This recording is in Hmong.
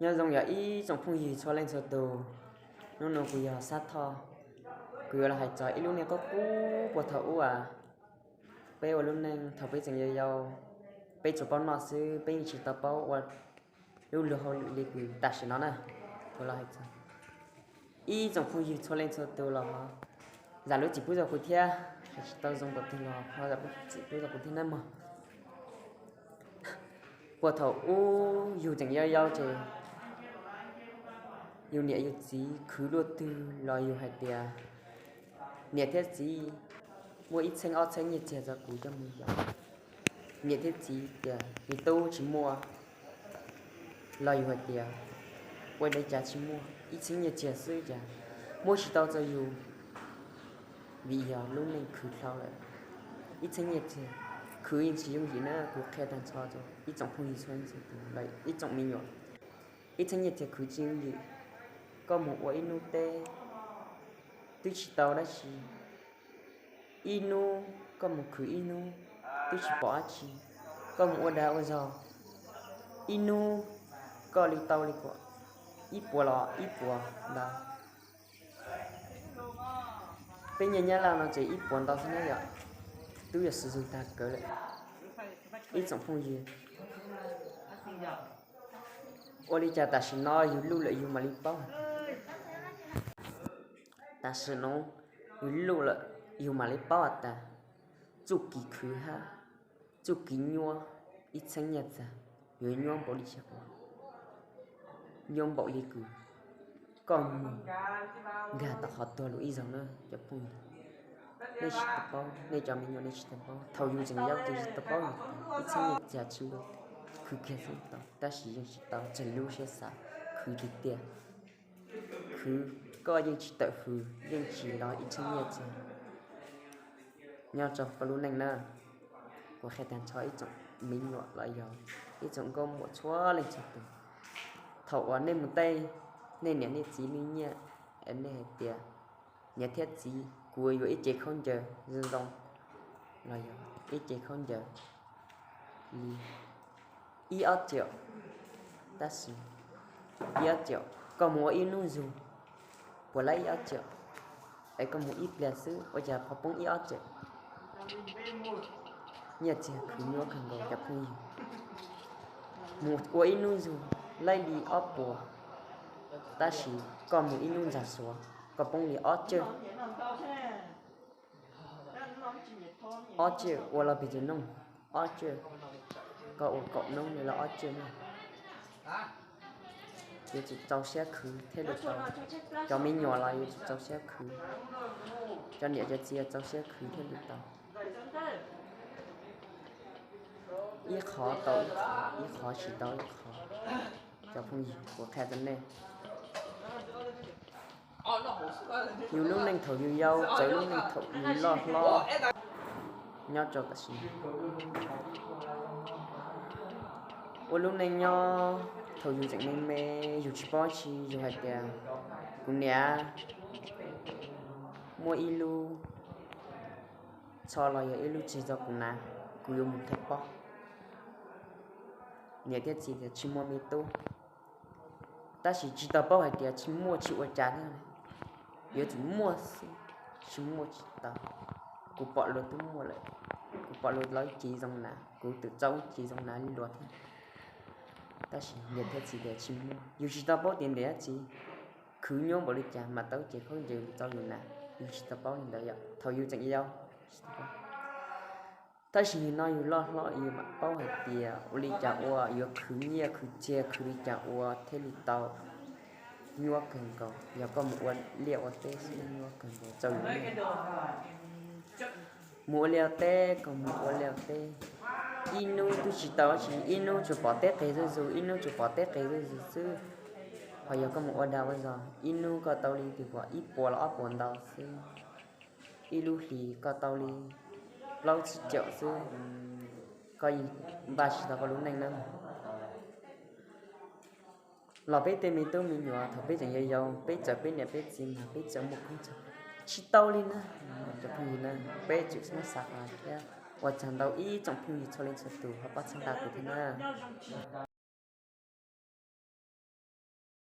Nyob zoo yog ib tsoom phooj ywg txhua leej txhua tus, hnub no kuv yog Xab Thoj, kuv yuav los hais txog ib lub neej qub qub puag thaum ub as. Peb ua lub neej thaum peb tseem yau yau, peb tsuas paub noj xwb, peb yeej tsis tau paub ua lub luag hauj lwm li kuv tam sim no na. Kuv los hais txog ib tsoom phooj ywg txhua leej txhua tus los zam lub txim pub rau kuv thiab, hais tsis tau zoo npaum twg los ho zam lub txim pub rau kuv thiab nawb mog. Puag thaum ub yus tseem yau yau ces yus niam yus txiv khwv luaj twg los yus hais tias, niam thiab txiv, muaj ib txheeb ob txheeb nyiaj txiag rau kuv coj mus yos. Niam thiab txiv tias, me tub, tsis muaj los yus hais tias, ua li cas tsis muaj, ib txheeb nyiaj txiag xwb cas muab tsis tau rau yus, vim yog lub neej khwv dhau lawm. Ib txheeb nyiaj txiag khwv yeej tsis yooj yim na, kuv qhia tag nrho rau ib tsoom phooj ywg txhua leej txhua tus, ib tsoom me nyuam, ib txheeb nyiaj txiag khwv tsis yooj yim. Koj mus ua ib hnub teb twb tsis tau dab tsi, ib hnub koj mus khwv ib hnub twb tsis pom dab tsi. Koj mus ua dag ua zog, ib hnub koj li tau li kom ib puas los ib puas ntawd. Peb nyiaj Nyab Laj no ces ib puas ntau xwb na yom, twb yog xwm txheej tag kawg lawm. Ib tsoom phooj ywg, ua li cas tam sim no yus luj lawm yus mam li paub? Tam sim no yus luj lawm yus mam li paub has tas txuj kev khwv hab txuj kev nyuaj ib txheeb nyiaj txiag yuav nyuaj npaum li cas, nyuaj npaum li kws koj mus nkag tau qhov tuag lawm ib zaug na cov phooj ywg. Nej tsis tau paub, nej cov me nyuam nej tsis tau paub, thaum yus tseem yau ces yus tsis tau paub, ib txheeb nyiaj txiag tsis muaj, khwv kiag xwb tau, tab sis yeej tsis tau tseg lub siab xav khwv tiag tiag. Khwv, koj yeej tsis tawm hws yeej tsis los ib txheeb nyiaj txiag nyob rau koj lub neej na. Kuv qhia tag nrho ib tsoom me nyuam los yog ib tsoom nkauj muam txhua leej txhua tus, thaum uas nej mus tej nej niam nej txiv lub nyiaj, es nej hais tias, niam thiab txiv, kuv yuav ib cev khaub ncaws zoo zoo, los yog ib cev khaub ncaws li ib ob triệu, tab sis ib ob triệu, koj mus ua ib hnub zug puas laib ib ob triệu, es koj mus ib pliag xwb ua cas poob ib ob triệu. Nyiaj txiag khwv nyuaj kawg nkaus cov phooj ywg. Mus ua ib hnub zug laib li ob puas, tab sis koj mus ib hnub ntxag Suav koj poob li ob triệu. Ob triệu ua los pes tsawg hnub? Ob triệu, koj ua kaum hnub li los ob triệu na. Yuav tsum txaus siab khwv thiaj li tau. Cov me nyuam los yuav tsum txaus siab khwv, cov niam cov txiv yuav txaus siab khwv thiaj li tau. Ib qho tau ib qho, ib qho tsis tau ib qho. Cov phooj ywg, kuv qhia rau nej, yus lub neej thaum yus yau txawv lub neej thaum yus loj hlob. Nyob rau tam sim no, ua lub neej nyob thaum yus tseem me me, yus tsis paub tsi, yus hais tias, kuv niam, muaj ib lub tsho los yog ib lub tsig rau kuv na, kuv yuav mus qhia pog. Niam thiab txiv tias tsis muaj me tub, tab sis tsis tau paub hais tias tsis muaj tsis ua cas thiab, yuav tsum muaj xwb, tsis muaj tsis tau. Kuv pom luag twb muaj lawm, kuv pom luag lawv ib ce zoo na, kuv twb tau ib ce zoo na li luag thiab. Tab sis niam thiab txiv tias tsis muaj, yus tsis tau paub tias niam thiab txiv khwv nyuaj npaum li cas mam tau ib ce khaub ncaws rau yus na, yus tsis tau paub li ntawd yom, thaum yus tseem yau. Tab sis nim no yus loj hlob yus mam paub hais tias ua li cas ua yuav khwv nyiaj khwv txiag khwv li cas ua thiaj li tau. Nyuaj kawg nkaus, yog koj mus ua liaj ua teb xwb nyuaj kawg nkaus rau yus. Mus ua liaj ua teb, koj mus ua liaj ua teb, ib hnub twb tsis tau dab tsi, ib hnub tsuas pom teb qis zuj zus, ib hnub tsuas pom teb qis zuj zus xwb. Ho yog koj mus ua dag ua zog, ib hnub koj tau li twg kom ib puas los ob puas ntau xwb, ib lub hlis koj tau li plaub tsib caum xwb, koj yeej npaj tsis tau koj lub neej na. Los peb tej me tub me nyuam thaum peb tseem yau yau, peb txawm peb niam peb txiv mas peb txawm muaj koob txog, tsis tau li na. Cov phooj ywg na, peb tsum muab xav qab thiab. Ua tsaug ntau ib tsoom phooj ywg txhua leej txhua tus ho pab txhawb nqa kuv thiab na.